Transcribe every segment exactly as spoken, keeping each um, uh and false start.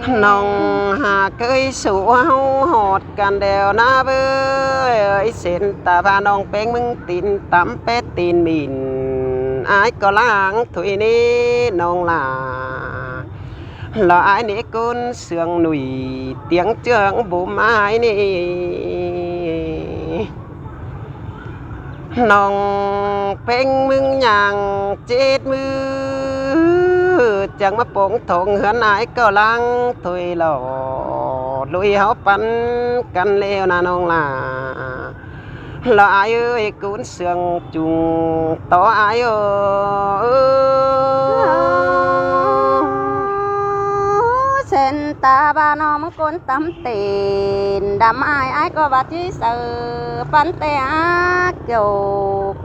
ꞌNọng ꞌhặc ới, sú ꞌháu ꞌhọt căn đeo ꞌnớ ꞌvới. Sến ta ꞌva ꞌnọng ꞌpéng ꞌmứng tin tắm pé tin mìn, ải ꞌcọ ꞌláng thôi ꞌnị ꞌnọng lả. Lỏ ải ꞌnị ꞌcốn sương nủi, tiếng ꞌchương bốm ải ꞌnị. ꞌNọng ꞌpéng ꞌmứng nhang chết ꞌmứ, chắng ꞌmá pông thong ꞌhướn ải ꞌcọ ꞌláng thôi lỏ. ꞌLụi ꞌháu păn căn ꞌlẹo ꞌnớ ꞌnọng lả. Lỏ ải ới, ꞌcốn sương chung tó ải ới. Sến ta ꞌva ꞌnọng ꞌmứng ꞌcốn tắm tin đăm ải, ải ꞌcọ ꞌva ꞌchí saư păn ꞌtẹ ꞌa Kiẻo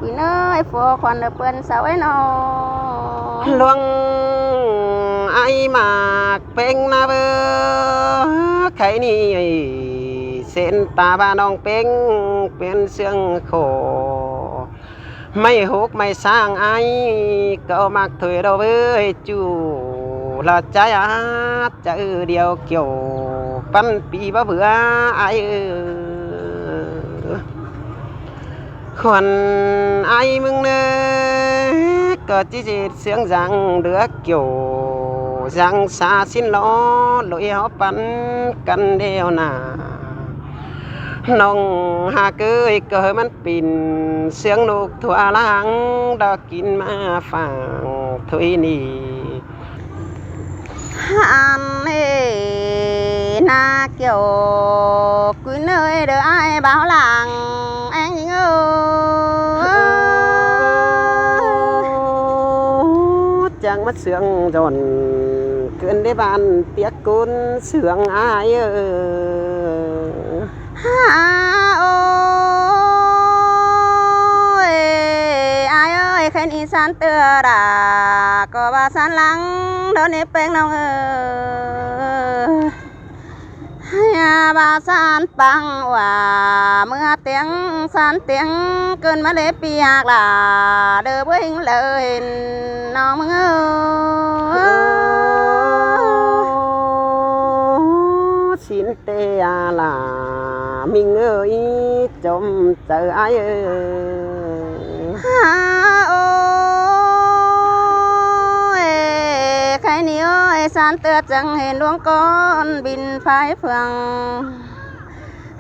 ꞌquí ꞌnới, phua khuôn đaư ꞌpươn sau ới ꞌnọ. ꞌLuống ải ꞌmặc ꞌpéng ꞌnớ ꞌvới, khay ꞌnị sến ta ꞌva ꞌnọng ꞌpéng pên sương khổ. ꞌMạy hốc ꞌmạy sáng ải ꞌcọ ꞌmặc thôi đó ꞌvới, ꞌchu lỏ ꞌchái át chaư điêu Kiẻo păn pi báu bứa ải ới. Khuôn ải ꞌmứng ꞌnớ ꞌcọ ꞌchí ꞌdệt sương dáng đứa Kiẻo, dáng sa sín lỏ, ꞌlụi ꞌháu păn căn ꞌlẹo ꞌnớ. ꞌNọng ꞌhặc ới, ꞌcọ ꞌhới ꞌmắn pên sương ꞌnộc thua ꞌláng, đa kin ꞌmá phang thôi ꞌnị. Ăn ê ꞌna Kiẻo ꞌquí ꞌnới, đaư ải báo lăng ꞌéng ꞌnhính ơi. Chắng ꞌmá sương dọn ꞌcứn đé ban tiệc ꞌcốn sương ải ới. Hả ơi, ải ơi, khen ꞌnị san tưa đa, ꞌcọ ꞌva san lăng đón ꞌnị ꞌpéng ꞌnọng ơi. Hả ꞌva san păng ꞌva ꞌmưa tiếng san tiếng ꞌcứn ꞌmá đé pi ꞌhặc lả, đaư bới ꞌhính lơ hên ꞌnọng ꞌmứng ơi. Sín ꞌtẹ ꞌa lả ꞌmính ơi, chôm chaư ải ới. Hả ơi, khay ꞌnị ơi, san tưa chắng hên ꞌluống ꞌcốn bin phái phường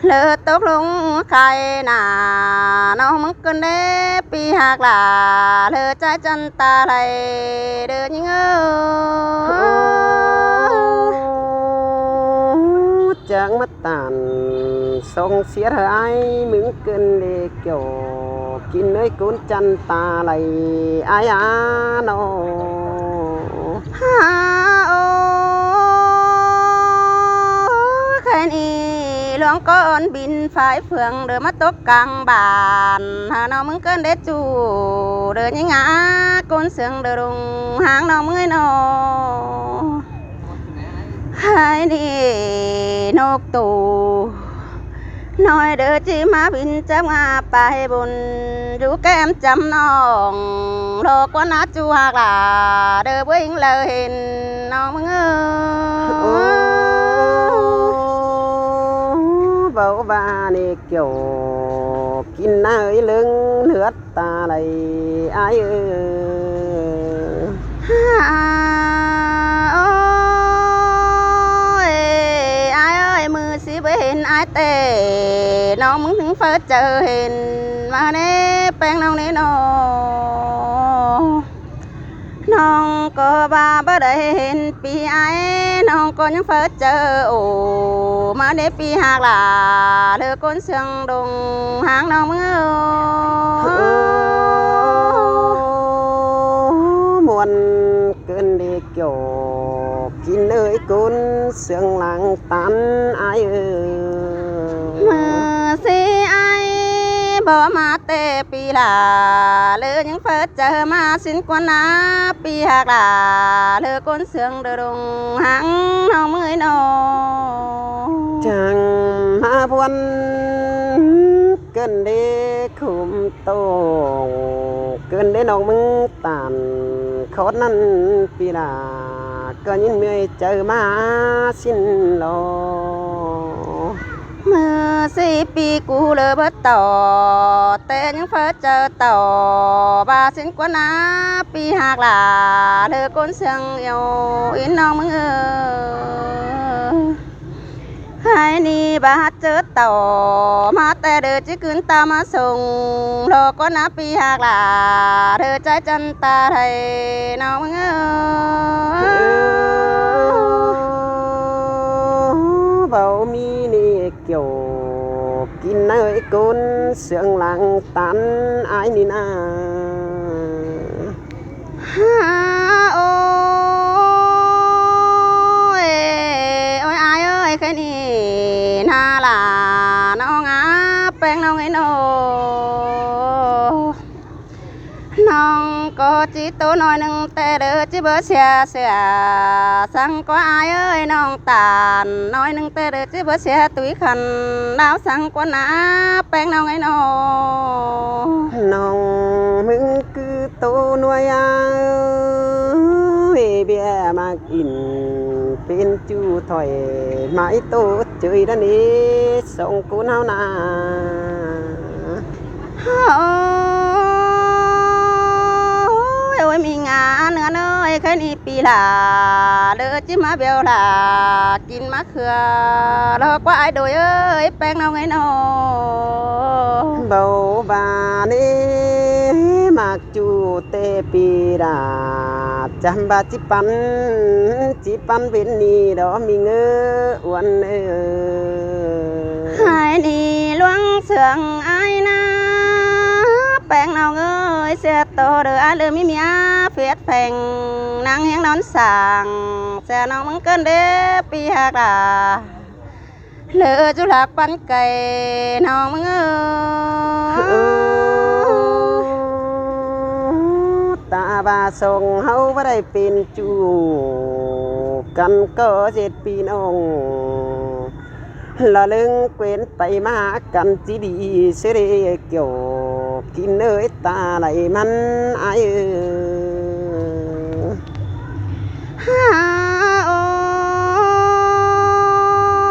lơ tốc lông khay nả, ꞌnọng ꞌmứng ꞌcứn đé pi ꞌhặc lả, lơ ꞌchái chăn ta lay đaư ꞌnhính ơi. Chắng ꞌmá tản song siết ꞌhới ải ꞌmứng ꞌcứn đé Kiẻo kin ꞌnới ꞌcốn chăn ta lay ải ꞌa ꞌnọ. Hả ơi, khen ꞌnị ꞌluống ꞌcốn bin phái phường đaư ꞌmá tốc cang bản, hả ꞌnọng ꞌmứng ꞌcứn đé ꞌchu đaư ꞌnhính ꞌa, ꞌcốn sương đaư đung háng ꞌnọng ꞌmứng ơi ꞌnọ. Hới ꞌnị ꞌnộc ꞌtô ꞌnọi đaư ꞌchí ꞌmá bin chắp ꞌngạ pay bôn, dú kem chăm ꞌnọng lỏ ꞌquán ꞌnạ ꞌchu ꞌhặc lả, đaư bới ꞌhính lơ hên ꞌnọng ꞌmứng ơi. Báu ꞌva ꞌnị Kiẻo kin ꞌnới ꞌlớng ꞌhướt ta lay ải ới. Hả ơi, ải ơi, ꞌmự sí bới hên ải ꞌtẹ, ꞌnọng ꞌmứng ꞌhính phaư chaư hên ꞌmá đé ꞌpéng ꞌnọng ꞌnị ꞌnọ. ꞌNọng ꞌcọ ꞌva báu đảy hên pi ải, ꞌnọng ꞌcọ ꞌnhắng phaư chaư ổ, ꞌmá đé pi ꞌhặc lả, lơ ꞌcốn sương đung háng ꞌnọng ꞌmứng ơi. Muôn ꞌcứn đé Kiẻo kin ꞌnới ꞌcốn sương lăng tản ải ới. ꞌMự sí ải báu ꞌmá ꞌtẹ pi lả, lơ ꞌnhắng phaư chaư ꞌmá sín ꞌquán ꞌnạ pi ꞌhặc lả, lơ ꞌcốn sương đaư đung háng ꞌnọng ꞌmứng ơi ꞌnọ. Chắng ꞌmá buôn ꞌcứn đé khum tông, ꞌcứn đé ꞌnọng ꞌmứng tản khót ꞌnặn pi lả, ꞌcọ ꞌnhính ꞌmưa chaư ꞌmá ꞌsịn lo. ꞌMự ꞌsị pi cu lỏ báu tỏ, té ꞌnhắng ꞌphớ chaư tỏ, ꞌva ꞌsịn ꞌquá ꞌná pi ꞌhặc lả, lỏ ꞌcốn ꞌsướng ꞌiêu ꞌín ꞌnọng ꞌmứng ꞌnớ. Hái ꞌnị ꞌva hák chaư tỏ, ꞌmá té đảy ꞌchí ꞌcứn ta ꞌmá sông, lỏ ꞌquá ꞌná pi ꞌhặc lả, lỏ ꞌchái chăn ta đảy ꞌnọng ꞌmứng ꞌnớ. Báu ꞌmí ꞌnị kiẻo kin ꞌnớ ꞌcốn ꞌsướng lăng tán ải ꞌnị ꞌná. Ôi, ôi ải ơi, khay ꞌnị ꞌná lả ꞌnọng a, ꞌpéng ꞌnọng ꞌnị ꞌnớ. ꞌNọng ꞌcọ ꞌchí ꞌtố ꞌnọi ꞌnưng té đảy ꞌchí báu sia sia, săng ꞌquá ải ơi ꞌnọng tản ꞌnọi ꞌnưng té đảy ꞌchí báu sia tủi khăn, đao săng ꞌquá ꞌná ꞌpéng ꞌnọng ꞌnị ꞌnớ. ꞌNọng ꞌmứng ꞌcứ ꞌtố ꞌnọi a, ꞌviạk ꞌmặc ỉn pên ꞌchu thoải mái ꞌtố ꞌchới đa ꞌnị song ꞌcốn ꞌháu ꞌná. Ôi, ôi, ꞌmí ngả ꞌnứa ꞌnới, khay ꞌnị pi lả, đảy ꞌchí ꞌmá bẻo lả kin ꞌmá khưa, lỏ ꞌquá ải đôi ơi, ꞌpéng ꞌnọng ꞌnị ꞌnớ. Báu ꞌva ꞌnị ꞌmặc ꞌchu té pi lả, chăm ꞌva ꞌchí păn, ꞌchí păn pên ꞌnị đó ꞌmí ꞌngớ uôn ꞌnớ. Hái ꞌnị ꞌluống ꞌsướng ải ꞌná, ꞌpéng ꞌnọng ơi, sia ꞌtố đảy ải lỏ ꞌmí ꞌmía phiết pheng, ꞌnăng ꞌhiếng ꞌnón sảng, sia ꞌnọng ꞌmứng ꞌcợn đé pi ꞌhặc lả, lỏ ꞌchu ꞌlặc păn cay ꞌnọng ꞌmứng ꞌnớ. Ta ꞌva song ꞌháu báu đảy pên ꞌchu căn ꞌcọ ꞌdệt ꞌpi ꞌnọng, lỏ ꞌlớng quên pay ꞌmá căn ꞌchí đi ꞌsứ đé kiẻo kin ꞌnới ta đảy ꞌmắn ải ơi.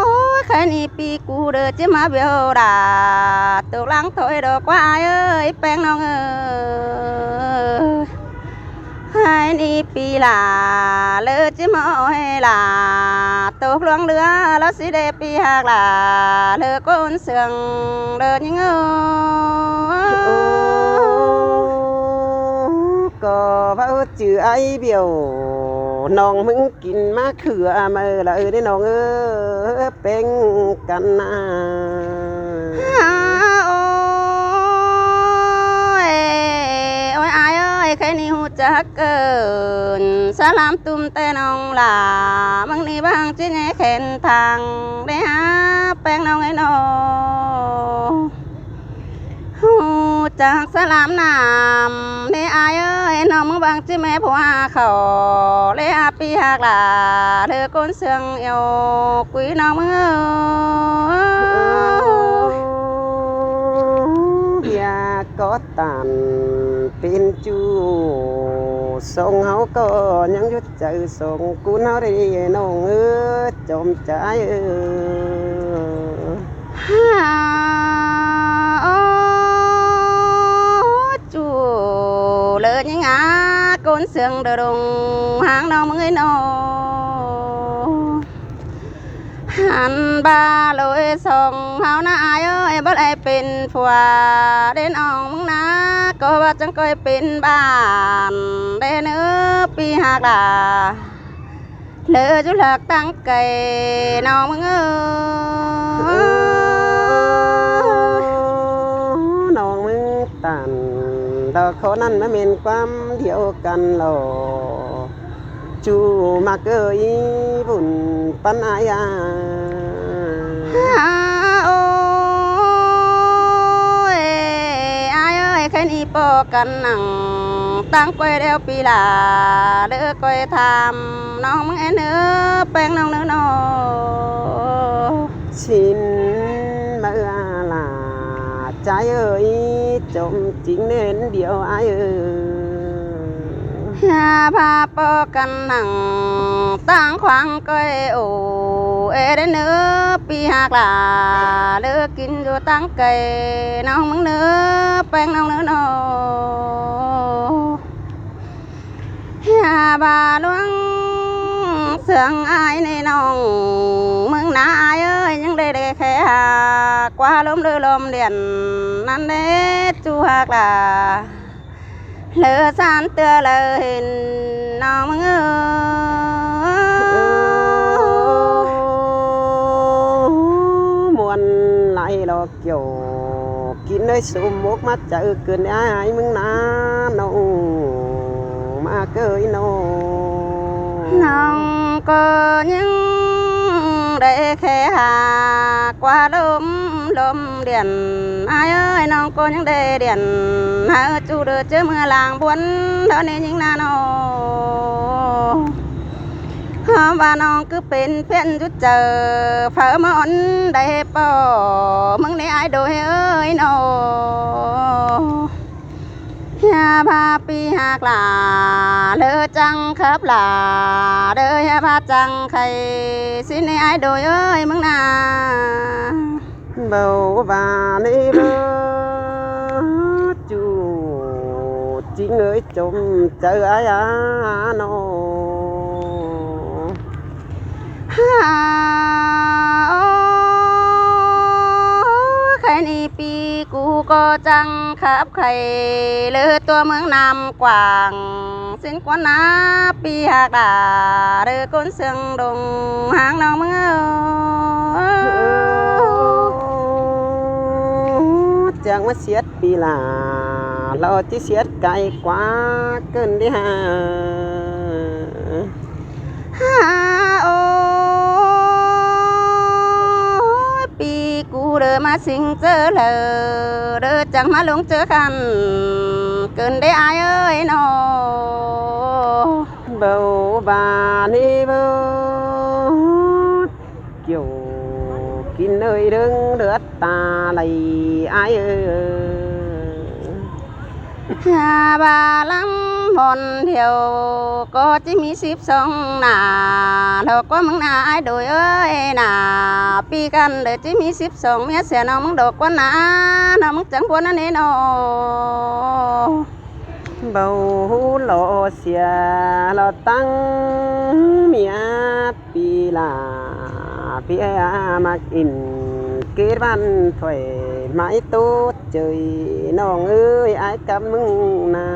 Ôi, khay ꞌnị pi cu đảy ꞌchí ꞌmá bẻo lả, tốc lăng thôi đó ꞌquá ải ơi, ꞌpéng ꞌnọng ơi. Hái ꞌnị pi lả, lỏ ꞌchí ꞌmá ôi lả, tốc ꞌluống ꞌlứa lỏ ꞌsị đé pi ꞌhặc lả, lỏ ꞌcốn ꞌsướng đảy ꞌnhính ơ. ꞌCọ ꞌva ꞌchư ải bẻo, ꞌnọng ꞌmứng kin ꞌmá khưa ꞌmưa lỏ đé ꞌnọng ơi, ꞌpéng căn ꞌná. Ôi, ôi ải ơi, khay ꞌnị ꞌhụ chắc ꞌcợn, sa lam ꞌtúm té ꞌnọng lả, ꞌmứng ꞌnị bang ꞌchí ꞌnhé khen thang, đé hả, ꞌpéng ꞌnọng ꞌnị ꞌnớ. ꞌHụ chắc sa lam nam, đé ải ơi, ꞌnọng ꞌmứng bang ꞌchí ꞌmé phua khảu, đé hả pi ꞌhặc lả, lỏ ꞌcốn ꞌsướng ꞌiêu quí ꞌnọng ꞌmứng ꞌnớ. ꞌViạk ꞌcọ tản pên ꞌchu, song ꞌháu ꞌcọ ꞌnhắng dú chaư song ꞌcốn ꞌháu đé ꞌnọng ơi, chom chai ơi. Hả, ôi, ꞌchu lỏ ꞌnhính a, ꞌcốn ꞌsướng đảy đông hang ꞌnọng ꞌmứng ꞌnớ. Hẳn ꞌva ꞌlới song ꞌháu ꞌná ải ơi, báu đảy pên phua đé ꞌnọng ꞌmứng ꞌná, ꞌcọ ꞌva chắng ꞌcoi pên bản đé ꞌnớ pi ꞌhặc lả, lỏ ꞌchu ꞌlặc tẳng cay ꞌnọng ꞌmứng ơ. ꞌNọng ꞌmứng tản, đó khót ꞌnặn ꞌmá ꞌmen ꞌquám điêu căn lo. ꞌChu ꞌmặc ơi, bun păn ải a. Ôi, ải ơi, khay ꞌnị ꞌpo căn nẳng, tẳng ꞌcoi đeo pi lả, lỏ ꞌcoi tham ꞌnọng ꞌmứng ꞌnớ, ꞌpéng ꞌnọng ꞌnớ ꞌnớ. ꞌSịn ꞌmưa lả, chai ơi, chom chính nên điêu ải ơi. Hả, pha ꞌpo căn nẳng ꞌtáng khoang ꞌcoi ổ, ê đé ꞌnớ ꞌpi ꞌhặc lả, ꞌlớ kin dú ꞌtáng ꞌcạy ꞌnọng ꞌmứng ꞌnớ, ꞌpéng ꞌnọng ꞌnớ ꞌnớ. Hả, pha ꞌluống sương ai ꞌnị ꞌnọng ꞌmứng ꞌná ai ơi, ꞌnhắng đảy đảy khe hả, ꞌquá ꞌlốm ꞌlớ ꞌlốm điện ꞌnặn đé ꞌchu ꞌhặc lả. Lơ san ꞌtưa lơ hên ꞌnọng ꞌmứng ơ. Muôn lai lo kiêu kin ơi, sum mốc ꞌmá chaư cơn ai ꞌmứng ꞌná ꞌnọng ꞌmá ꞌcới ꞌnớ. ꞌNọng ꞌcọ ꞌnhắng đảy khe hả, ꞌquá ꞌlốm ꞌlốm điện ai ơi, ꞌnọng ꞌcọ ꞌnhắng đảy điện hả, ꞌchu đơ ꞌchớ ꞌmưa lăng buôn đó ꞌnị ꞌnhính ꞌná ꞌnớ. Hả, pha ꞌnọng ꞌcứ pên phiên dú chaư, phaư ꞌmá ón đảy ꞌpo ꞌmứng ꞌnị ai đôi ơi ꞌnớ. Hả, pha ꞌpi ꞌhặc lả, ꞌlớ chắng khắp lả, đơ hả, pha chắng khay ꞌsịn ꞌnị ai đôi ơi ꞌmứng ꞌná. Báu ꞌva ꞌnị báu ꞌchu ꞌchí ꞌngới chôm chaư ai a ꞌnớ. Hả, ơ, khay ꞌnị ꞌpi cu ꞌcọ chắng khắp khay ꞌlớ tua ꞌmướng ꞌnặm quảng ꞌsịn ꞌquá ꞌná ꞌpi ꞌhặc lả, đơ ꞌcốn sương đông háng ꞌnọng ꞌmứng ơ. Chắng ꞌmá siết ꞌpi lả, lo ꞌchí siết cai ꞌquá cơn đi hả. Hả, ơ, ꞌpi cu đơ ꞌmá sính ꞌchớ lơ, đơ chắng ꞌmá ꞌluống ꞌchớ khăn cơn đé ai ơi ꞌnớ. Báu ꞌva ꞌnị báu kiêu kin ơi, đơng đớt ta lay ai ơ. Hả, pha lắm hôn thiêu ꞌcọ ꞌchí ꞌmí síp song ꞌná, lo ꞌquá ꞌmứng ꞌná ai đôi ơi ꞌná, ꞌpi căn đơ ꞌchí ꞌmí síp song ꞌmía sia ꞌnọng ꞌmứng đô ꞌquá ꞌná, ꞌnọng ꞌmứng chắng buôn ꞌnặn ꞌnớ ꞌnớ. Báu hú lo sia lo ꞌtáng ꞌmía ꞌpi lả, ꞌpi a ꞌmặc ỉn kết ꞌván thoải mái tốt trời ꞌnọng ơi, ai cắp ꞌmứng ꞌná.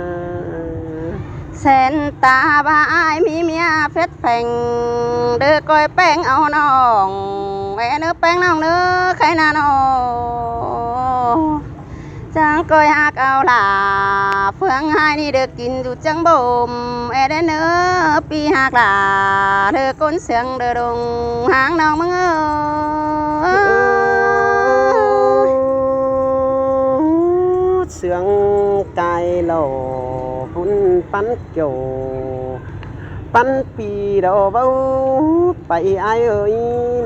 Sen ta ꞌva ai ꞌmí ꞌmía phết pheng, đơ ꞌcoi ꞌpéng au ꞌnọng, ê ꞌnớ ꞌpéng ꞌnọng ꞌnớ khay ꞌná ꞌnớ. Chắng ꞌcoi ꞌhặc au lả, phướng hai ꞌnị đơ kin dú chắng bôm, ê đé ꞌnớ ꞌpi ꞌhặc lả, đơ ꞌcốn sương đơ đông háng ꞌnọng ꞌmứng ơ. Sương cai lo phún pắn kiêu, pắn ꞌpi đo báu pay ai ơi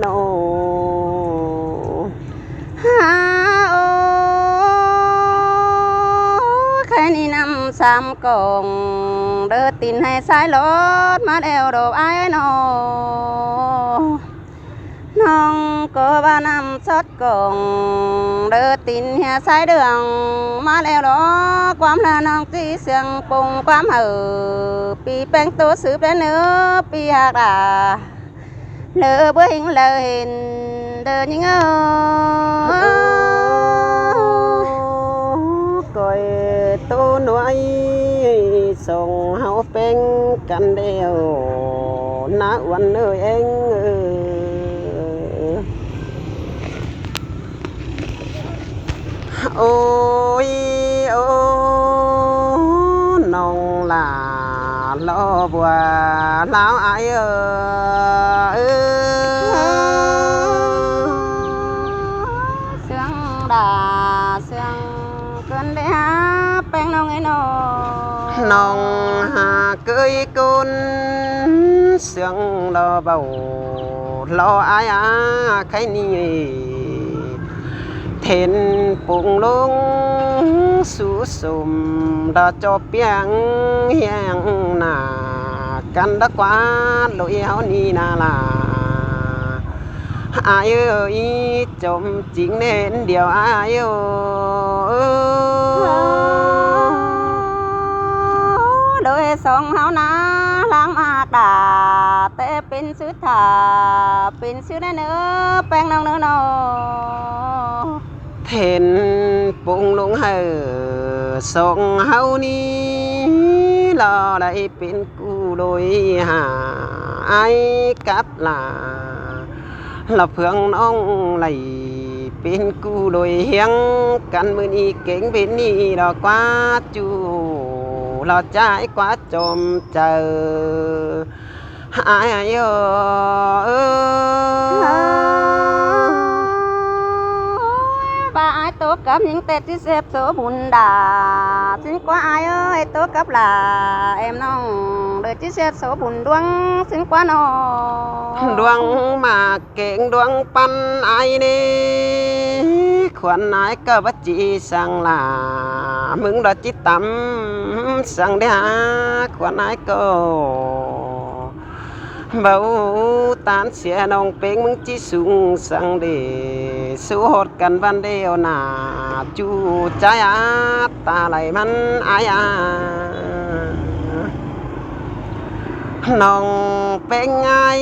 ꞌnớ. Hả, ơ, khay ꞌnị ꞌnặm sam cỏng, đơ tin hả sai lót ꞌmá eo đô ai ꞌnớ. ꞌNọng ꞌcọ ꞌva ꞌnặm sót cỏng, đơ tin hả sai đường ꞌmá eo đô. ꞌQuám ꞌlạ ꞌnọng ꞌchí sương pông ꞌquám hảư, ꞌpi ꞌpéng tô sứp đé ꞌnớ ꞌpi ꞌhặc lả. Lơ báu ꞌhính lơ hên đơ ꞌnhính ơ. ꞌCoi tô nuối song hảư ꞌpéng căn đeo ꞌná uôn ơi ꞌeng ơ. Ôi, ơ, ꞌnọng lả lo bua ꞌláo ai ơ. Sương đa sương cơn đé hả ꞌpéng ꞌnọng ơi ꞌnớ. ꞌNọng hả ꞌcới cơn sương lo báu lo ai a khay ꞌnị. Thên pung lung ꞌSúm đa ꞌchọ piếng hiêng nả căn đa ꞌquá ꞌlụy ꞌháu ꞌnị nả lả. Ải ơi, chôm chính nên điều ải ơi. Đôi song ꞌháu nả lăng mạc đà, té pên sư thả, pên sư nả ꞌnớ, ꞌpéng ꞌnọng ꞌnớ ꞌnớ. Then pung lung hảư song ꞌháu ꞌnị, lo đảy pên ꞌcứ đôi hả ải cắp lả. Lo ꞌphướng ꞌnọng đảy pên ꞌcứ đôi hiêng căn ꞌmự ꞌnị kéng pên ꞌnị lo ꞌquá ꞌchu, lo ꞌchái ꞌquá chôm chaư. Ải ơi, ꞌva ải ꞌtố cắp ꞌnhính ꞌtẹ ꞌchí sép số bun đả. ꞌSịn ꞌquá ải ơi, ꞌtố cắp lả êm ꞌnọng, đảy ꞌchí sép số bun ꞌluống ꞌsịn ꞌquá ꞌnọ. ꞌLuống ꞌmặc kéng ꞌluống ꞌpắn ải ꞌnị, khuôn ải ꞌcọ báu ꞌchí săng lả, ꞌmứng đa ꞌchí tắm săng đé hả, khuôn ải ꞌcọ báu ꞌtan sia ꞌnọng ꞌpéng ꞌmứng ꞌchí sung săng đé, sú ꞌhọt căn ꞌván đeo nả, ꞌchu ꞌchái át ta lai ꞌmắn ải a. ꞌNọng ꞌpéng ải,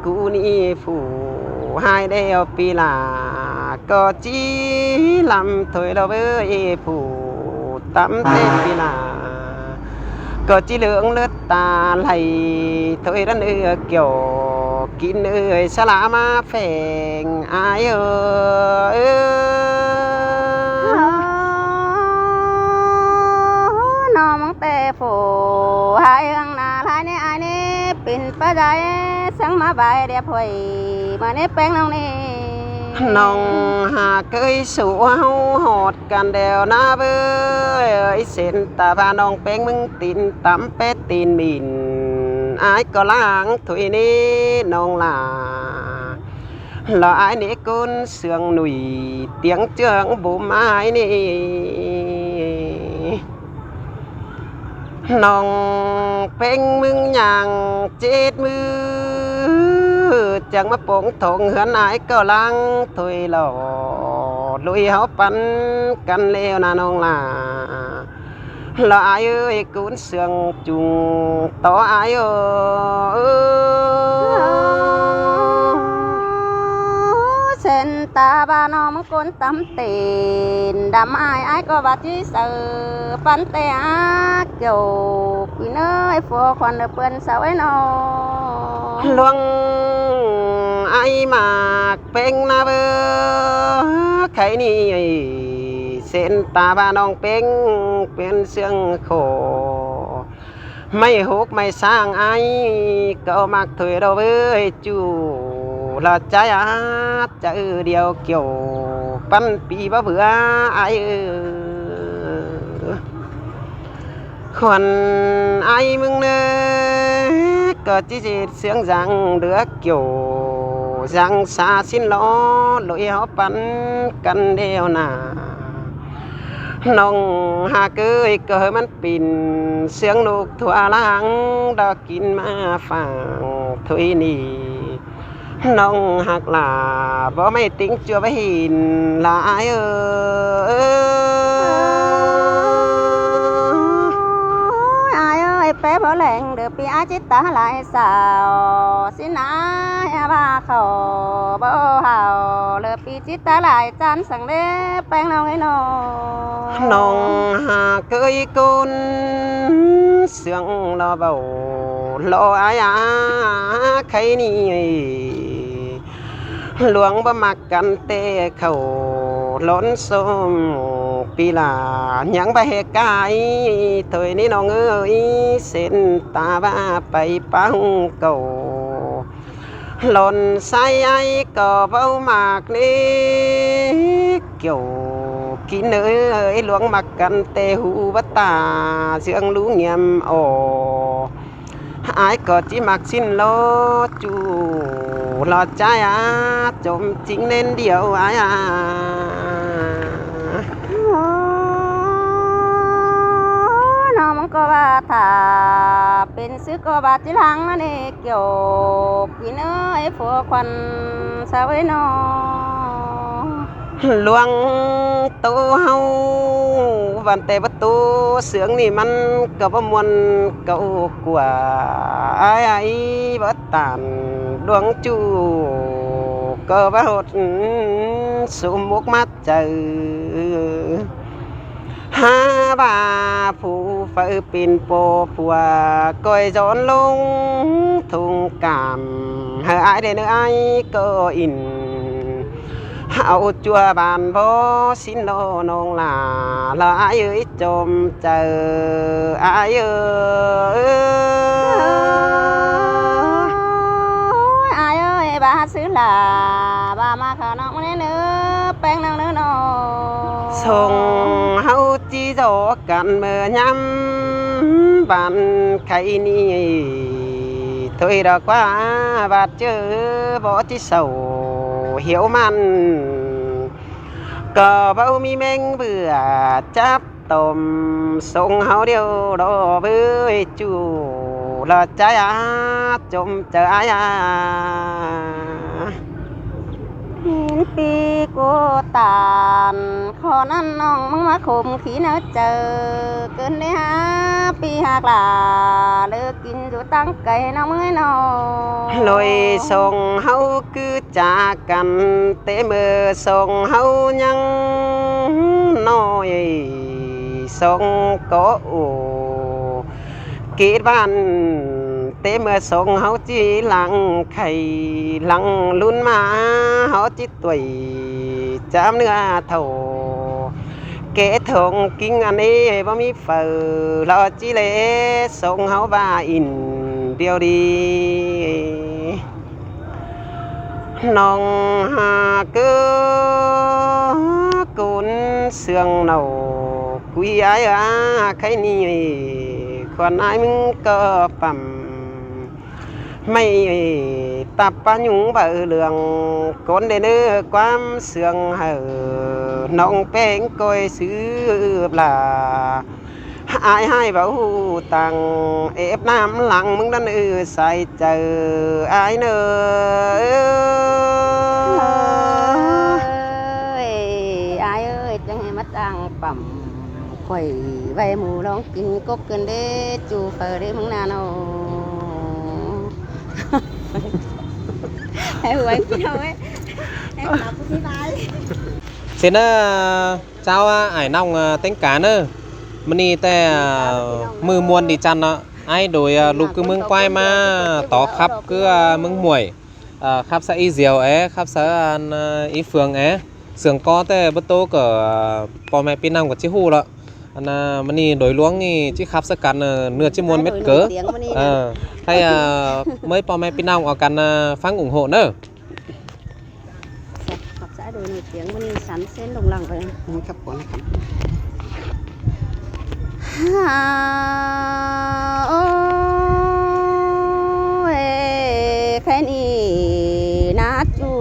ꞌcú ꞌnị phủ ꞌhại đeo pi lả, ꞌcọ ꞌchí lăm thôi lo ꞌvới phủ tắm té pi lả. ꞌCọ ꞌchí lương lứt ta lai thôi đắn ư, Kiều Kín ơi, sa lả ꞌmá pheng ải ơi. ꞌNọng té phủ ꞌhại ꞌhướng nả lai ꞌnị ải ꞌnị, pên ꞌpá dai săng ꞌmá bai đep ꞌhuối ꞌmự ꞌnị ꞌpéng ꞌnọng ꞌnị. ꞌNọng hảư ꞌcới sú ꞌháu ꞌhọt căn đeo nả ꞌvới, sên ta ꞌva ꞌnọng ꞌpéng ꞌmứng tin tắm pét tin mỉn, ải ꞌcọ lăng thôi ꞌnị ꞌnọng lả. Lo ải ꞌnị ꞌcốn sương nủi, tiếng chướng bốm ải ꞌnị. ꞌNọng ꞌpéng ꞌmứng nhang chết ꞌmứ, chắng ꞌmá pông thong ꞌhướn ải ꞌcọ lăng thôi lo, ꞌlụy ꞌháu ꞌpắn căn ꞌlẹo nả ꞌnọng lả. Lo ải ơi, ꞌcốn sương chung tó ải ơi. Sên ta ꞌva ꞌnọng ꞌmứng ꞌcốn tắm tin đăm ải, ải ꞌcọ ꞌva ꞌchí saư ꞌpắn té a, Kiều Kín ơi, phủ khuôn đảy ꞌpươn sau ải ꞌnọ. ꞌLuống ải ꞌmặc ꞌpéng nả ꞌvới, khay ꞌnị sên ta ꞌva ꞌnọng ꞌpéng pên sương khổ. ꞌMạy hốc ꞌmạy sang ải ꞌcọ ꞌmặc thôi lo ꞌvới, ꞌchu lo ꞌchái át chaư điêu Kiều ꞌpắn pi báu bưa ải ơi. Khuôn ải ꞌmứng ꞌnớ ꞌcọ ꞌchí ꞌdệt sương dáng đứa Kiều dáng sa ꞌsịn lo, ꞌlụy ꞌháu ꞌpắn căn đeo nả. ꞌNọng hảư ꞌcới ꞌcọ ꞌhới ꞌmắn pên sương ꞌnộc thua lăng đa kin ꞌmá phang thôi ꞌnị. ꞌNọng ꞌhặc lả báu ꞌmạy ꞌtếng ꞌchua báu hên lả ải ơi. Ải ơi, pé báu leng đảy pi ải ꞌchí ta lai sau, ꞌsịn ải ꞌva khảu báu hảu, đảy pi ꞌchí ta lai chăn săng đé ꞌpéng ꞌnọng ꞌnị ꞌnọ. ꞌNọng hảư ꞌcới ꞌcốn sương lo báu lo ải a, khay ꞌnị ꞌluống báu ꞌmặc căn té khảu lón sôm pi lả, nhắng báu ꞌhế cai thôi ꞌnị ꞌnọng ơi, sên ta ꞌva pay pang cảu. Lón sai ải ꞌcọ báu ꞌmặc ꞌnị, Kiều Kín ơi, ꞌluống ꞌmặc căn té hú báu ta, sương lú ngiêm ổ. Ải ꞌcọ ꞌchí ꞌmặc ꞌsịn lo, ꞌchu lo ꞌchái át chôm chính nên điều ải a. ꞌCọ ꞌva thả pên sứ ꞌcọ ꞌva ꞌchí ꞌláng ꞌmá ꞌnị kiẻo quí ꞌnớ ꞌphua khuôn sao ꞌnị ꞌnọ. Luông ꞌtố ꞌháu ꞌván ꞌtẹ báu ꞌtố ꞌsướng ꞌnị ꞌmắn ꞌcọ báu ꞌmuôn ꞌcọ ꞌcọ ꞌai ꞌai báu tản luông ꞌchu ꞌcọ báu ꞌhọt sôm mốc mát chaư. Hák ꞌva phủ phaư pên ꞌpo phua ꞌcoi dón ꞌlống thông cảm hảư ải đảy ꞌnớ ải ꞌcọ ỉn. Au ꞌchua ban bó sín lo ꞌnọng lả, lả ải ơi chom chaư ải ơi. Ôi, ải ơi, ꞌva sứ lả, ꞌva ꞌmá khả ꞌnọng ꞌnị ꞌnớ, ꞌpéng ꞌnọng ꞌnớ ꞌnọ. Song ꞌháu ꞌchí dọ căn ꞌmưa ꞌnhám ban khay ꞌnị thôi đó ꞌquá ꞌvạt ꞌchớ bó ꞌchí sau hiếu ꞌmắn. ꞌCọ báu ꞌmí ꞌmếng bưa chắp tôm song ꞌháu điêu đó ꞌvới ꞌchu lỏ ꞌchái a chôm chaư ải a. ꞌMín ꞌpi ꞌcọ tản khỏ ꞌnặn ꞌnọng ꞌmứng ꞌmá khôm khí ꞌnớ chaư ꞌcứn đé hák ꞌpi hák lả đảy kin dú ꞌtáng cay ꞌnọng ꞌmứng ꞌnọ. Lối song ꞌháu ꞌcứ chả căn té ꞌmưa song ꞌháu ꞌnhắng ꞌnọi song ꞌcọ ổ kết bạn té ꞌmưa song ꞌháu ꞌchí lăng khay lăng ꞌlún ꞌmá ꞌháu ꞌchí ꞌtuối chám ꞌnưa thảu. Kẻ thông kinh ăn ê báu ꞌmí phaư lỏ ꞌchí lé song ꞌháu ꞌva ỉn điêu đi. ꞌNọng hák ꞌcốn sương nảu quí ải a khay ꞌnị khuôn ải ꞌmứng ꞌcọ păm. ꞌMạy tắp ꞌpá nhung báu lương ꞌcốn đảy ꞌnớ ꞌquám sương hảư ꞌnọng ꞌpéng ꞌcoi sứ lả. Ải ải báu ꞌhụ tẳng ép ꞌnặm lăng ꞌmứng đắn ư sai chaư ải ꞌnớ. Ơi, ải ơi, chắng hảư ꞌmá ꞌtáng păm. Khỏi vay mù ꞌlóng kin cốc ꞌcứn đé, ꞌchu phaư đé ꞌmứng ꞌnặn ꞌnọ. Hảư ꞌhụ ꞌpi ꞌnọng ới. Hảư ꞌhụ ꞌpi ꞌnọng ới. Sến ꞌnớ, chao ải ꞌnọng, ơ, ꞌtếng cá ꞌnớ. ꞌMự ꞌnị ꞌtẹ, ơ, ꞌmự ꞌmuôn đi chăn ꞌnớ. Ải đuổi, ơ, ꞌlụk ꞌcứ ꞌmướng ꞌquái ꞌmá tó khắp ꞌcứ, ơ, ꞌmướng Muổi. Ơ, khắp xã Ý Diêu é, khắp xã, ơ, Ý Phương é. Sương ꞌcó ꞌtẹ báu ꞌtố ꞌcọ, ơ, ꞌpo ꞌme ꞌpi ꞌnọng ꞌcọ ꞌchí ꞌhụ ꞌlẹo. Ăn, ơ, ꞌmự ꞌnị đuổi ꞌluống ꞌnị ꞌchí khắp ꞌsớ căn, ơ, ꞌnưa ꞌchí ꞌmuôn mết cớ. Ơ, ꞌhạy, ơ, ꞌmới ꞌpo ꞌme ꞌpi ꞌnọng au căn, ơ, ꞌphắng ủng hộ ꞌnớ. Khắp xã đuổi nổi tiếng ꞌmự ꞌnị sắn sến lủng lẳng ꞌvạy. Khắp ꞌcốn khắp. Ôi, khay ꞌnị ná ꞌchu.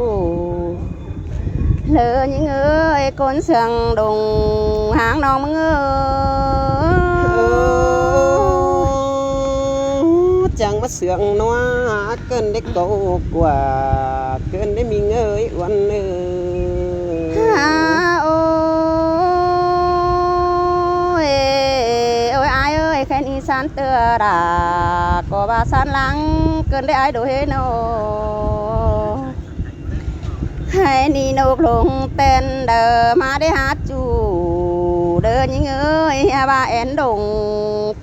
Lơ ꞌnhính ơi, ꞌcốn sương đông háng ꞌnọng ꞌmứng ơi. Chắng ꞌmá sương ꞌnua, ꞌcứn đé cáu ꞌquá, ꞌcứn đé ꞌmí ꞌngới uôn ơi. Ôi, ôi, ải ơi, khay ꞌnị sắn ꞌtưa đa, ꞌcọ ꞌva sắn lăng, ꞌcứn đé ải đuổi ꞌnọ. Khay ꞌnị ꞌnộc ꞌlống ꞌtến đaư ꞌmá đé hák ꞌchu, đaư ꞌnhính ơi, ꞌva én đông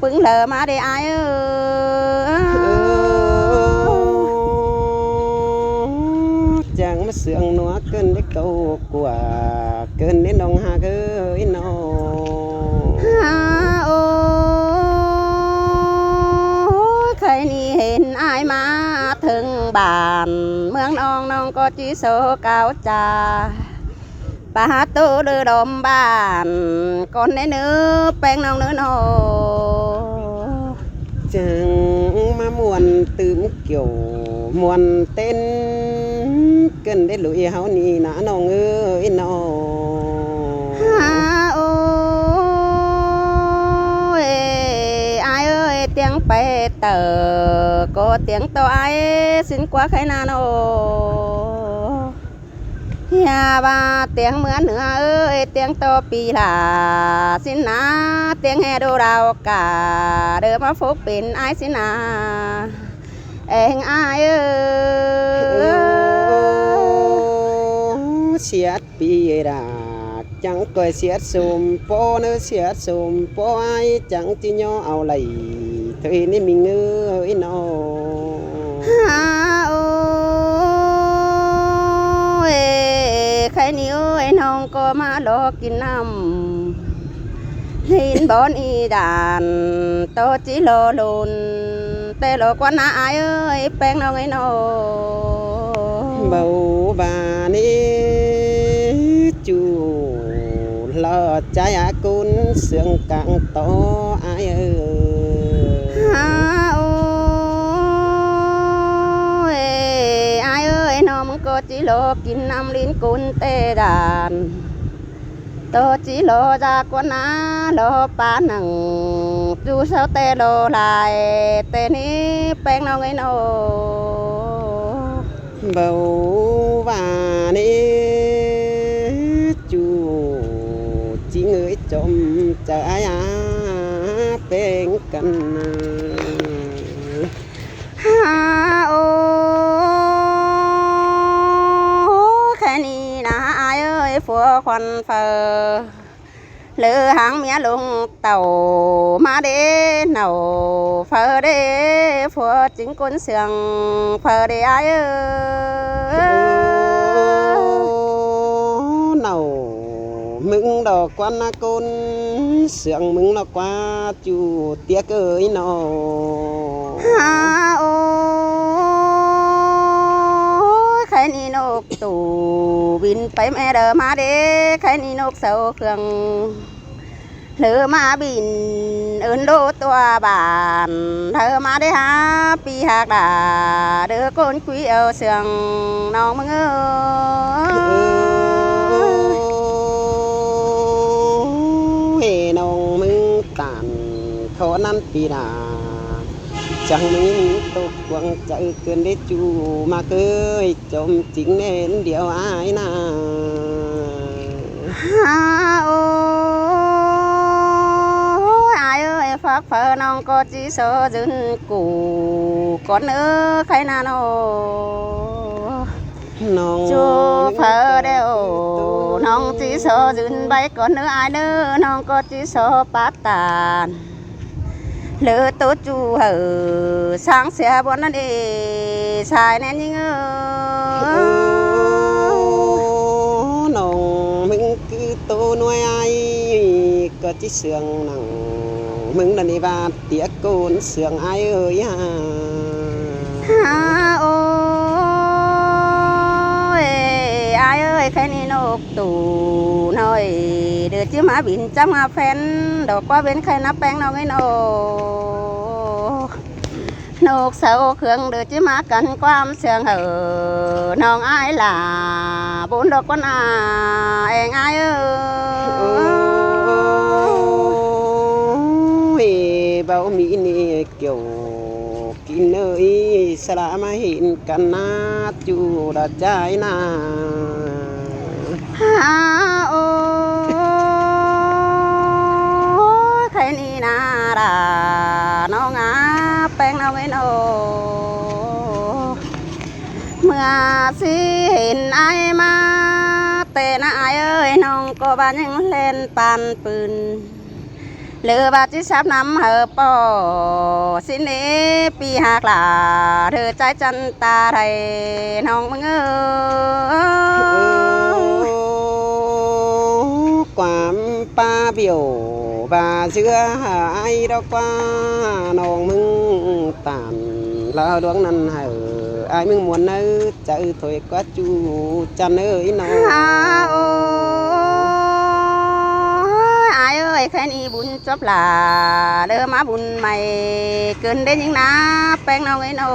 ꞌpứng đaư ꞌmá đé ải ơi. Chắng ꞌmá sương ꞌnua ꞌcứn đé cáu ꞌquá, ꞌcứn đé ꞌnọng hák ơi ꞌnọ. Ôi, khay ꞌnị hên ải ꞌmá thớng bản ꞌmướng ꞌnọng, ꞌnọng ꞌcọ ꞌchí sô cáo cha. Pá tô đơ đom bản, ꞌcốn đé ꞌnớ ꞌpéng ꞌnọng ꞌnớ ꞌnọ. Chắng ꞌmá ꞌmuôn tứm kiẻo ꞌmuôn ꞌtến, ꞌcứn đé ꞌlụy ꞌháu ꞌnị ná ꞌnọng ơi ꞌnọ. Ôi, pay ꞌtạu ꞌcọ tiếng ꞌto ai ꞌsịn ꞌquá khay ꞌnặn ꞌnớ. ꞌHia ꞌva tiếng ꞌmứa ꞌnưa ơi, tiếng ꞌto pi la ꞌsịn ꞌná, tiếng ꞌhẹ đô đao cả, đơ ꞌmá phốc pên ai ꞌsịn ꞌná. Eng ai ơi. Ơ, siết pi đa, chắng ꞌcoi siết sôm ꞌpo ꞌnớ, siết sôm ꞌpo ai chắng ꞌchí ꞌnhó au đảy ꞌtới ꞌnị ꞌminh ơi ꞌnớ. Hả ơi, khay ꞌnị ơi, ꞌnọng ꞌcọ ꞌmá lo kin ꞌnặm ꞌlịn bón ꞌnị đan, ꞌto ꞌchí lo lôn ꞌtẹ lo ꞌquá ꞌnạ ai ơi, ꞌpéng ꞌnọng ơi ꞌnớ. Báu ꞌva ꞌnị ꞌchu lo ꞌchái a ꞌcốn ꞌsướng cang ꞌto ai ơi. Hả ơi, ai ơi, ꞌnọng ꞌmứng ꞌcọ ꞌchí lo kin ꞌnặm ꞌlịn ꞌcốn ꞌtẹ đan. ꞌTo ꞌchí lo da ꞌquá ꞌnạ lo ꞌpá nẳng, ꞌchu sau ꞌtẹ lo lai ꞌtẹ ꞌnị, ꞌpéng ꞌnọng ơi ꞌnớ. Báu ꞌva ꞌnị ꞌchu ꞌchí ꞌngới chom chaư ai a ꞌpéng căn. Hả ơi, khay ꞌnị ꞌnạ ai ơi, phua khuôn phaư lỏ háng ꞌmía ꞌlống tảu ꞌmá đé nảu phaư đé, phua chính ꞌcốn ꞌsướng phaư đé ai ơi. Nảu ꞌmứng đo ꞌquá ꞌnạ ꞌcốn ꞌsướng ꞌmứng lo ꞌquá ꞌchu tiếc ơi ꞌnớ. Hả ơi, khay ꞌnị ꞌnộc ꞌtụ bỉn pay ꞌme đaư ꞌmá đé, khay ꞌnị ꞌnộc sau khương lỏ ꞌmá bỉn ứn đô tua bản, đaư ꞌmá đé hả pi ꞌhặc đa, đơ ꞌcốn ꞌquí au ꞌsướng ꞌnọng ꞌmứng ơi. Ơ, ꞌnọng ꞌmứng tản khó ꞌnặn pi đa, chắng ꞌmí ꞌtộc quảng chaư ꞌcứn đé ꞌchu ꞌmá ꞌcới chom chính ꞌnén điêu ai ꞌnạ. Hả ơi, ai ơi, phák phaư ꞌnọng ꞌcọ ꞌchí so dưn củ cón ơ khay ꞌnặn ꞌnớ. ꞌNọng ꞌchu phaư đeo, ꞌnọng ꞌchí so dưn bay cón ơ ai ꞌnớ, ꞌnọng ꞌcọ ꞌchí so pát tản. Lỏ ꞌtố ꞌchu hảư sáng sia bón ꞌnặn ê, sai ꞌnén ꞌnhính ơ. Ơ, ꞌnọng ꞌmứng ꞌcứ ꞌtố ꞌnuai ai, ꞌcọ ꞌchí ꞌsướng nẳng ꞌmứng ꞌnặn ê ꞌva tiếc ꞌcốn ꞌsướng ai ơi hả. Hả ơi, ai ơi, khay ꞌnị ꞌnộc ꞌtụ ꞌnọi đơ ꞌchí ꞌmá bỉn chắng ꞌmá phén, đo ꞌquá bến khay ꞌnạ ꞌpéng ꞌnọng ơi ꞌnớ. ꞌNộc sau khương đơ ꞌchí ꞌmá căn ꞌquám ꞌsướng hảư ꞌnọng ai lả bôn đo ꞌquá ꞌnạ eng ai ơi. Ơ, báu ꞌmí ꞌnị kiẻo kin ơi, sa ꞌlạ ꞌmá hên căn ꞌnạ ꞌchu đa chai ꞌnạ. Hả ơi, khay ꞌnị ꞌnạ đa ꞌnọng a ꞌpéng ꞌnọng ơi ꞌnớ. ꞌMưa ꞌsị hên ai ꞌmá ꞌtẹ ꞌnạ ai ơi, ꞌnọng ꞌcọ ꞌva ꞌnhắng ꞌlen păn pưn. Lỏ ꞌva ꞌchí sắp ꞌnắm hảư ꞌpọ ꞌsịn ê pi ꞌhặc lả, đơ chái chăn ta đảy ꞌnọng ꞌmứng ơ. Ơ, ꞌquám ꞌpá bẻo ꞌva ꞌdứa hả ai đo ꞌquá ꞌnọng ꞌmứng tản ꞌlạ ꞌluống ꞌnặn hảư ai ꞌmứng muôn ꞌnớ. Chaư thôi ꞌquá ꞌchu chăn ơi ꞌnớ. Hả ơi, ai ơi, khay ꞌnị bun chốp lả, đơ ꞌmá bun may ꞌcứn đé ꞌnhính ꞌnạ ꞌpéng ꞌnọng ơi ꞌnớ.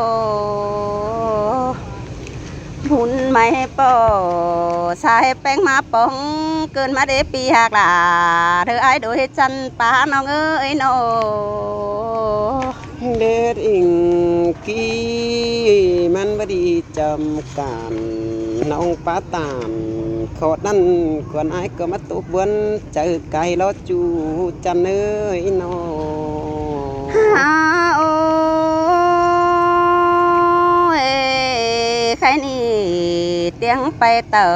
Bun may ꞌpọ sai ꞌpéng ꞌmá póng ꞌcứn ꞌmá đé pi ꞌhặc lả, đơ ai đuổi chăn pá ꞌnọng ơi ꞌnớ. Đét inh ki ꞌmắn báu đi chăm cản ꞌnọng pá tản. Khót ꞌnặn khuôn ải ꞌcọ ꞌmá tốc buôn chaư cai ló ꞌchu chăn ới ꞌnọ. Hả ôi, khay ꞌnị ꞌtiếng pay ꞌtạu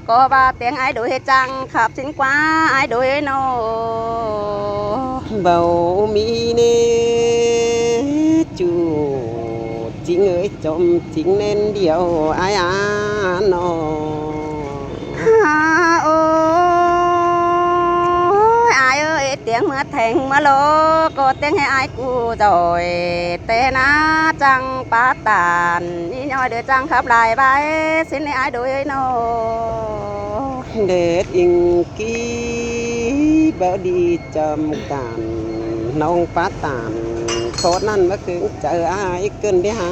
ꞌcọ ꞌva ꞌtiếng ải đuổi chăng khắp sính ꞌquá ải đuổi ꞌnọ. Báu ꞌmí ꞌnê ꞌchu chính ới chom chính ꞌnén điêu ải a ꞌnọ. Hả ôi, ải ơi, ꞌtiếng ꞌmứa theng ꞌmứa lô ꞌcọ ꞌtiếng ꞌhế ải ꞌcu doi té ꞌná chăng pá tản ꞌnị ꞌnọi đuổi chăng khắp lai ꞌvái sính ꞌnị ải đuổi ꞌnọ. Đét inh ki báu đi chăm cản ꞌnọng pá tản. Khót ꞌnặn ꞌmá khứng chaư ải ꞌcợn đi hả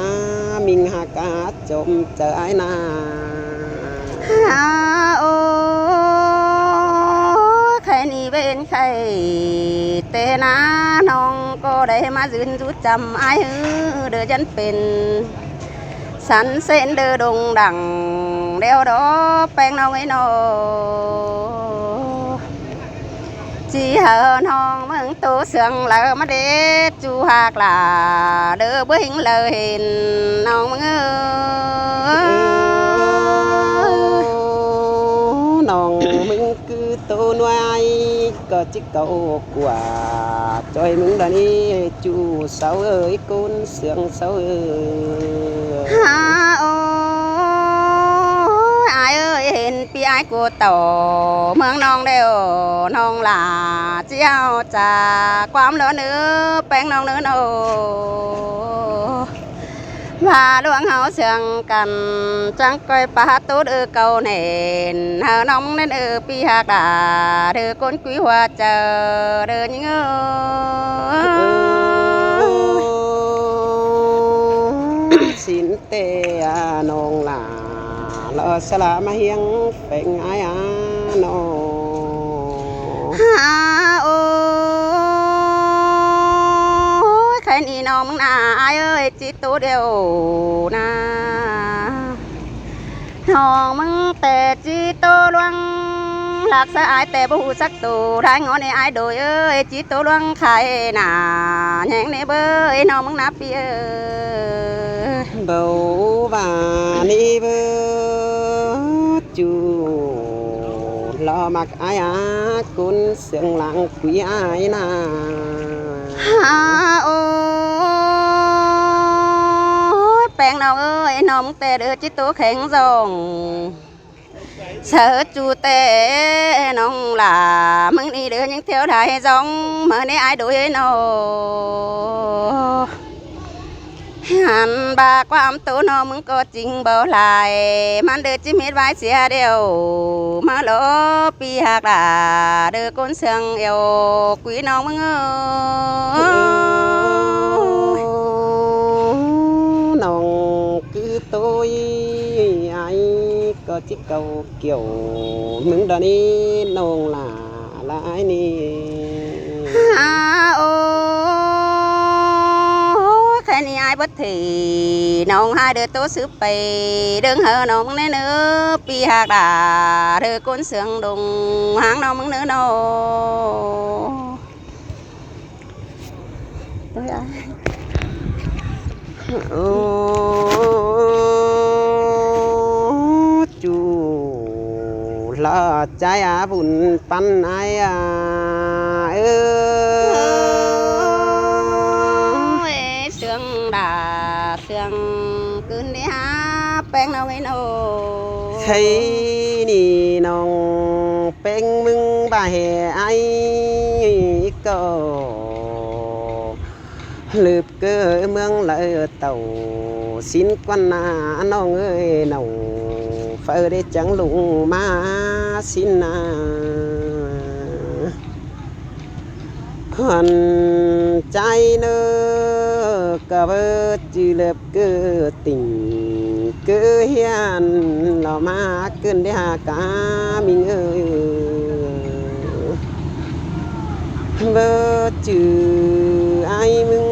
ꞌminh hả cá chom chaư ải ꞌnạ. Hả ôi, khay ꞌnị ꞌvến khay té ꞌná ꞌnọng ꞌcọ đảy ꞌmá dưn dú chăm ải ꞌhứ đơ dán pên sắn sến đơ đông đẳng đeo đó ꞌpéng ꞌnọng ới ꞌnọ. ꞌChi hảư ꞌnọng ꞌmướng tô sương ꞌlạ ꞌmá đét ꞌchu ꞌhặc lả đơ báu ꞌhính ꞌlạ hên ꞌnọng ꞌmướng ơi. ꞌNọng ꞌmướng ꞌcứ tô ꞌnua ải ꞌcọ ꞌchí cáu ꞌquá ꞌchoi ꞌmướng đa ꞌnị ꞌchu sáu ới ꞌcốn sương sáu ới. Hả ôi, ải ơi, hên ꞌpi ải ꞌcọ ꞌtạu ꞌmướng ꞌnọng đeo ꞌnọng lả ꞌchí au chả ꞌquám lỏ ꞌnớ ꞌpéng ꞌnọng ꞌnớ ꞌnọ. ꞌVa ꞌluống ꞌháu sương căn chắng ꞌcoi pá ꞌtố đơ cáu nên hảư ꞌnọng ꞌnớ ꞌpi ꞌhặc lả đơ ꞌcốn quí hua chaư đơ ꞌnhính ơi. Sính té a ꞌnọng lả lỏ sá lả ꞌmá ꞌhiếng ꞌpéng ải a ꞌnọ. Hả ôi, khay ꞌnị ꞌnọng ꞌmướng ꞌnạ ải ơi, ꞌchí tô đeo ꞌnạ. ꞌNọng ꞌmướng té ꞌchí tô ꞌluống ꞌlặc sá ải té báu hảư sắc tô đai ngó ꞌnị ải đuổi ơi, ꞌchí tô ꞌluống khay ꞌnạ ꞌnhắng ꞌnị báu ꞌnọng ꞌmướng ꞌnạ ꞌpi ơi. Báu ꞌva ꞌnị báu ꞌchu lỏ ꞌmặc ải a ꞌcốn sương lăng quí ải ꞌnạ. Hả ôi, ꞌpéng ꞌnọng ơi, ꞌnọng té đơ ꞌchí tô khéng dong. Sáư ꞌchu té ꞌnọng lả ꞌmướng ꞌnị đơ ꞌnhính thiêu đai dong ꞌmá ꞌnị ải đuổi ꞌnọ. Hẳn ꞌva ꞌquám tô ꞌnọng ꞌmướng ꞌcọ chính báu lai ꞌmắn đơ ꞌchí mết ꞌvái sia đeo ꞌmá lỏ ꞌpi ꞌhặc lả đơ ꞌcốn sương eo quí ꞌnọng ꞌmướng ơi. ꞌNọng ꞌcứ tô ải ꞌcọ ꞌchí cáu kiẻo ꞌmướng đa ꞌnị ꞌnọng lả lai ꞌnị. Hả ôi, khay ꞌnị ải báu thể ꞌnọng ꞌhại đơ tô sứ pay đương hảư ꞌnọng ꞌmướng ꞌnớ ꞌnớ ꞌpi ꞌhặc lả đơ ꞌcốn sương đông háng ꞌnọng ꞌmướng ꞌnớ ꞌnọ. Tôi ai. Ô, ꞌchu lỏ chái a bun păn ải a. Ơ. Ôi, sương đa sương cưn đi hả ꞌpéng ꞌnọng ới ꞌnọ. Khay ꞌnị ꞌnọng ꞌpéng ꞌmướng ꞌva ꞌhế ải ꞌcọ ꞌlợp ꞌcơ ꞌmướng ꞌlạ ꞌtạu sính ꞌquán ꞌnạ ꞌnọng ới ꞌnọ. Phaư đé chắng lung ꞌmá sính ꞌnạ. Hẳn chái ꞌnớ ꞌcọ báu ꞌchư ꞌlợp ꞌcơ tỉnh ꞌcơ hian lỏ ꞌmá ꞌcợn đé hả cá ꞌminh ới. Báu ꞌchư ải ꞌmướng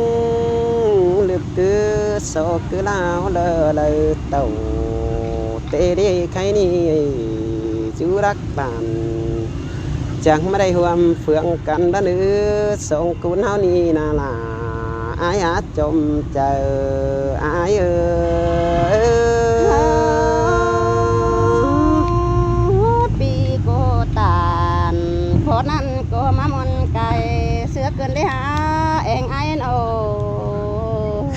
ꞌSọ cứ ꞌlạ ꞌhụ lơ đaư tảu, té đi khay ꞌnị dú lắc bản, chắng ꞌmá đảy ꞌhuôm phướng căn đa ꞌnớ, song ꞌcốn ꞌháu ꞌnị ꞌna lả, ải hák chom chaư ải ới. ꞌPi ꞌcọ tản, khó ꞌnặn ꞌcọ ꞌmá ꞌmuôn cai, ꞌsứa ꞌcứn đảy hák eng ải ꞌnớ.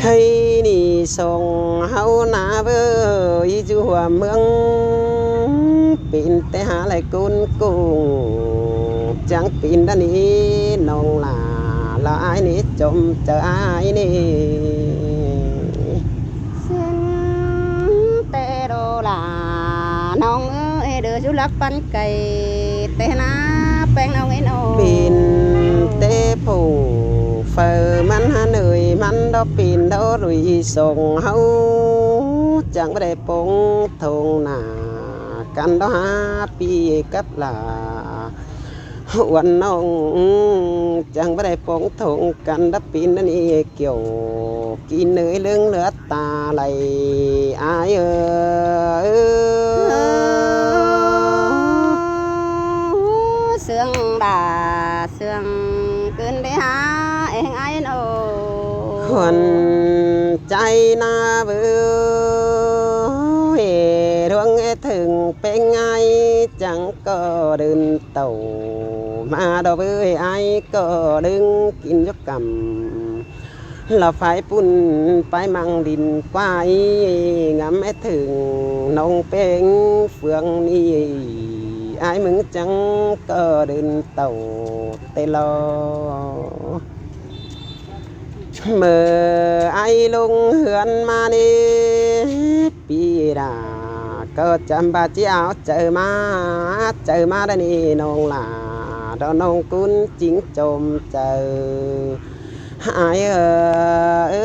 Khay ꞌnị song ꞌháu ꞌna báu dú ꞌhuôm ꞌmướng, pên té hák lai ꞌcốn ꞌcốn, chắng pên đa ꞌnị ꞌnọng lả, ꞌlạ ải ꞌnị chom chaư ải ꞌnị. ꞌSướng té đô lả ꞌnọng ới, đaư dú lắc păn cai, té ꞌna ꞌpéng ꞌnọng ới ꞌnớ. Pên té phủ phaư ꞌmắn ꞌhá ꞌnới ꞌmắn đó, pên đó đuổi song ꞌháu chắng ꞌmá đảy pông thông nả căn đó hả ꞌpi cắp lả. Uôn ꞌnọng chắng ꞌmá đảy pông thông căn đó, pên đa ꞌnị kiẻo kin ới ꞌlướng lứa ta lai ải ới. ꞌSướng đa ꞌsướng ꞌcứn đảy hák eng ải ꞌnớ. Khuôn chaư ꞌna báu ꞌhế ꞌluống ꞌhế thửng, ꞌpéng ải chắng ꞌcọ đưn tảu ꞌmá đó báu, ải ꞌcọ đương kin dốc căm. Lỏ phái ꞌpun phái măng đin ꞌquá, ngắm ꞌhế thửng ꞌnọng ꞌpéng phướng ꞌnị, ải ꞌmứng chắng ꞌcọ đưn tảu té lo. ꞌMự ải ꞌlống ꞌhướn ꞌmá ꞌnị, ꞌpi đa ꞌcọ chăm ꞌva ꞌchí au chaư ꞌmá, chaư ꞌmá đa ꞌnị ꞌnọng lả, đó ꞌnọng ꞌcốn chính chom chaư ải ới.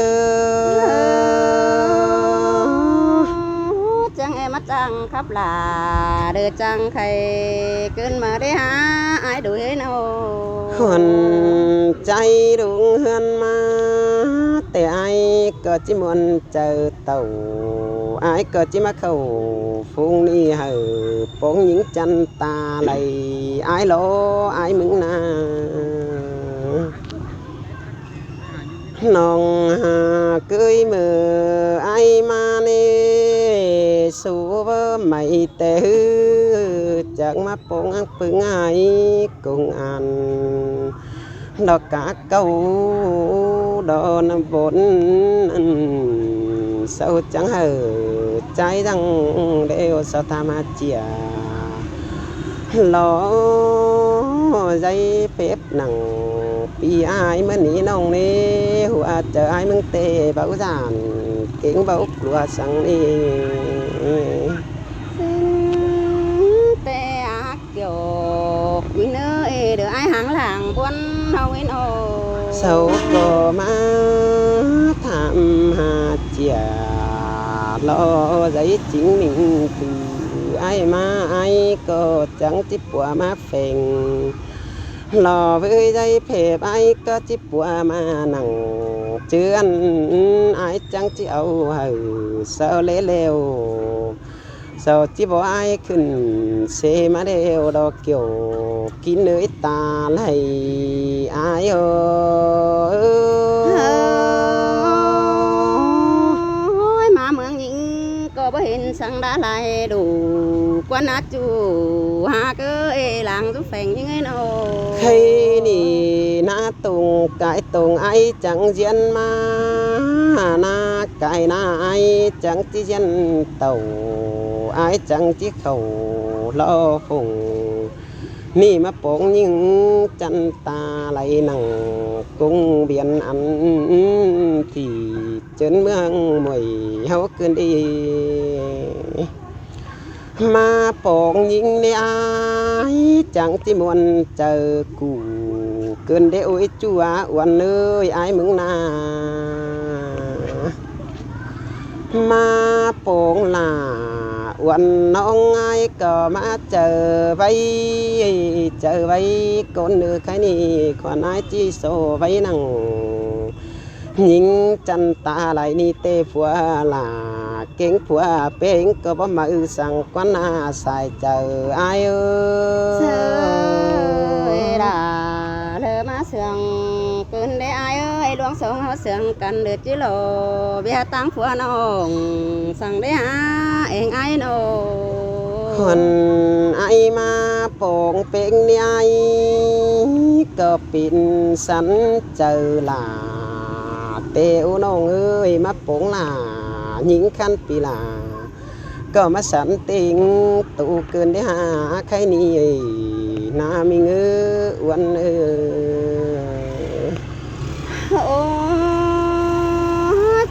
Chắng ꞌhế ꞌmá chắng khắp lả, đaư chắng khay ꞌcứn ꞌmá đảy hák ải đuổi ꞌnớ. Khuôn chaư ꞌlống ꞌhướn ꞌmá, té ải ꞌcọ ꞌchí ꞌmuôn chaư tảu, ải ꞌcọ ꞌchí ꞌmá khảu phung ꞌnị hảư pông ꞌnhính chăn ta lai ải lo ải ꞌmứng ꞌna. ꞌNọng hả ꞌcới ꞌmự ải ꞌmá ꞌnị, sú báu mảy té ꞌhứ, chắng ꞌmá pông ꞌpứng ải công an. Đó cá câu đó ꞌna bôn ăn, sau chắng hảư chaư dăng đeo sau tham ha chia lo dây phép nẳng ꞌpi ải ꞌmá ꞌnị ꞌnọng ꞌnị, hua chaư ải ꞌmứng té báu dản, kéng báu ꞌlua săng ꞌnị. Té ác kiẻo ꞌnị ới, đaư ải háng lảng ꞌmuôn ꞌháu ới ꞌnớ. Sau ꞌcọ ꞌmá tham ha chia lo dây chính minh thư ải ꞌmá, ải ꞌcọ chắng ꞌchí pua ꞌmá pheng lo với dây phép, ải ꞌcọ ꞌchí pua ꞌmá nẳng ꞌchư ăn, ải chắng ꞌchí au hảư sau lé leo. Sau ꞌchí bók ải khửn ꞌsê ꞌmá đeo đó kiẻo kin ới ta lai ải ới. Ôi, ꞌmá ꞌmướng ꞌnhính ꞌcọ báu hên săng đá lai đủ quan át ꞌchu ha ꞌcới lăng dú pheng ꞌnhính ới ꞌnớ. Khay ꞌnị ꞌná tông cai tông ải chắng ꞌdiến ꞌmá, ꞌná cai ꞌná ải chắng ꞌchí ꞌdiến tảu, ải chắng ꞌchí khảu lo phông ꞌnị ꞌmá pông ꞌnhính chăn ta lai nẳng công viên ăn thị trấn ꞌmướng muối ꞌháu ꞌcứn đi. ꞌMá pông ꞌnhính ꞌnị ải chắng ꞌchí ꞌmuôn chaư củ ꞌcứn đé ôi ꞌchu á uôn ới ải ꞌmứng ꞌna. ꞌMá pông lả uôn ꞌnọng ải ꞌcọ ꞌmá chaư vay, chaư vay ꞌcốn ꞌnư khay ꞌnị khuôn ải ꞌchí so vay nẳng ꞌnhính chăn ta lai ꞌnị té phua lả, kéng phua peng ꞌcọ báu ꞌmự săng ꞌquán ꞌna sai chaư ải ới. Ơi, lả ꞌlớ ꞌmá sương ꞌcứn đé ải ới, ꞌluống sông ꞌháu sương căn đớt ꞌchí lo, ꞌviạk ꞌtáng phua ꞌnọng săng đé hák ꞌeng ải ꞌnớ. Khuôn ải ꞌmá pông peng ꞌnị ải ꞌcọ pên săn chaư lả, té ꞌu ꞌnọng ới ꞌmá pông lả, ꞌnhính khăn pi lả ꞌcọ ꞌmá săn ꞌtếng tô ꞌcứn đé hák ꞌkhạy ꞌnị ꞌna ꞌmí ꞌngớ ꞌuôn ới. Ôi,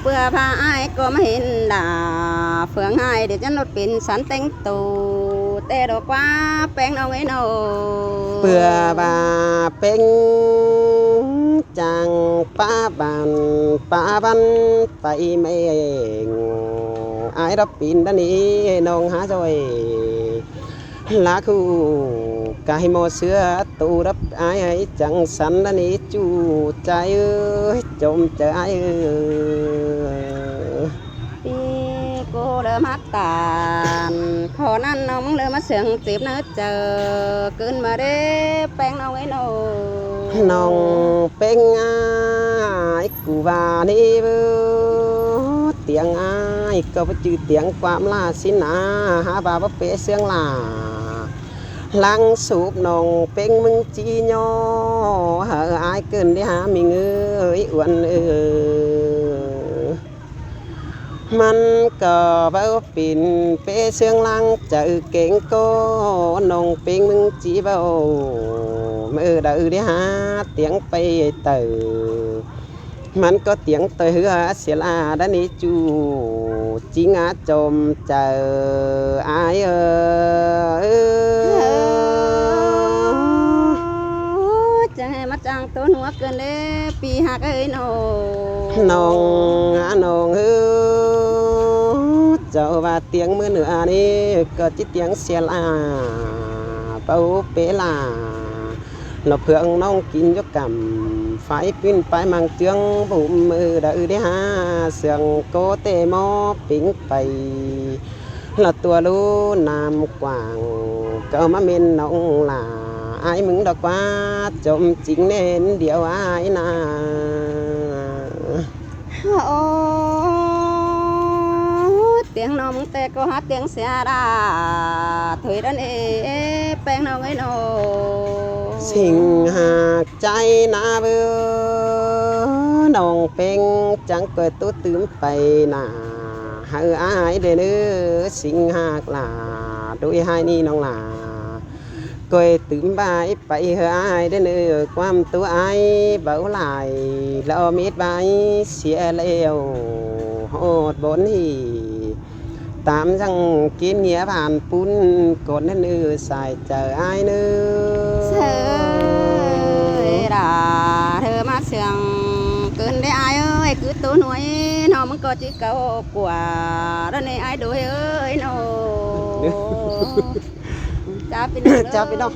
ꞌpưa ꞌva ải ꞌcọ ꞌmá hên lả, phướng ải đé chăn ꞌnọt pên săn ꞌtếng tô, té đo ꞌquá peng ꞌnọng ới ꞌnớ. ꞌPưa ꞌva peng chắng pá ꞌván pá ꞌvắn pay ꞌmá ꞌeng, ải đắp pên đá ꞌnị ꞌnọng hák ꞌdội. Lả ꞌhụ cai ꞌmo ꞌsứa tô đắp ải, ải chắng săn đá ꞌnị ꞌchu chai ới, chôm chaư ải ới. ꞌPi ꞌcọ ꞌlớ ꞌmá ꞌtan, khỏ ꞌnặn ꞌnọng ꞌlớ ꞌmá sương chếp ꞌnớ chaư, ꞌcứn ꞌmá đé peng ꞌnọng ới ꞌnớ. ꞌNọng peng ải ꞌcọ ꞌva ꞌnị báu, tiếng ải ꞌcọ báu ꞌchư tiếng ꞌquám lả ꞌsịn ꞌna, hák ꞌva báu pé sương lả. Lăng súp ꞌnọng peng ꞌmứng ꞌchí ꞌnhó, hảư ải ꞌcứn đé hák ꞌmí ꞌngớ ới ꞌuôn ới. ꞌMắn ꞌcọ báu pên pé sương lăng chaư kéng ꞌcọ, ꞌnọng peng ꞌmứng ꞌchí báu, ꞌmự đaư đé hák tiếng pay taư. ꞌMắn ꞌcọ tiếng ꞌtoi ꞌhứa sia lả đá ꞌnị ꞌchu, ꞌchí ꞌngá chôm chaư ải ới. Chắng ꞌhế ꞌmá chắng ꞌtố ꞌnua ꞌcứn đé ꞌpi hák ới ꞌnớ. ꞌNọng ꞌnọng ới, chảu ꞌva tiếng ꞌmự ꞌnư ꞌnị ꞌcọ ꞌchí tiếng sia lả, báu pé lả. Lỏ phướng ꞌnọng kin dú căm, phái ꞌpứng pái ꞌmáng ꞌchương bum ꞌmự đaư đé hák sương ꞌcọ té ꞌmo pính pay. Lỏ tua ꞌlú ꞌnặm quảng ꞌcọ ꞌmá ꞌmen ꞌnọng lả, ải ꞌmứng đaư ꞌquá chôm chính ꞌnén điêu ải ꞌna. Ô, tiếng ꞌnọng té ꞌcọ hák tiếng sia lả thôi đá ꞌnị, peng ꞌnọng ới ꞌnớ. Sính hák chai ꞌna báu, ꞌnọng peng chắng ꞌcoi ꞌtố tứm pay ꞌna, hảư ải đé ꞌnớ sính hák lả, đuối ꞌhại ꞌnị ꞌnọng lả. ꞌCoi tứm ꞌvạy pay hảư ải đé ꞌnớ, ꞌquám ꞌtố ải báu lai, lỏ mết ꞌvạy sia ꞌlẹo ꞌhọt bón ꞌnị. Tám dăng kin nghĩa bản pun cón ꞌnớ sai chaư ải ꞌnớ. Ơi, lả ꞌlớ ꞌmá sương ꞌcứn đé ải ới, cứ ꞌtố ꞌnua ꞌnớ ꞌmứng ꞌcọ ꞌchí cáu ꞌquá đá ꞌnị ải đuối ới ꞌnớ. Chào ꞌpi ꞌnọng. Chào ꞌpi ꞌnọng.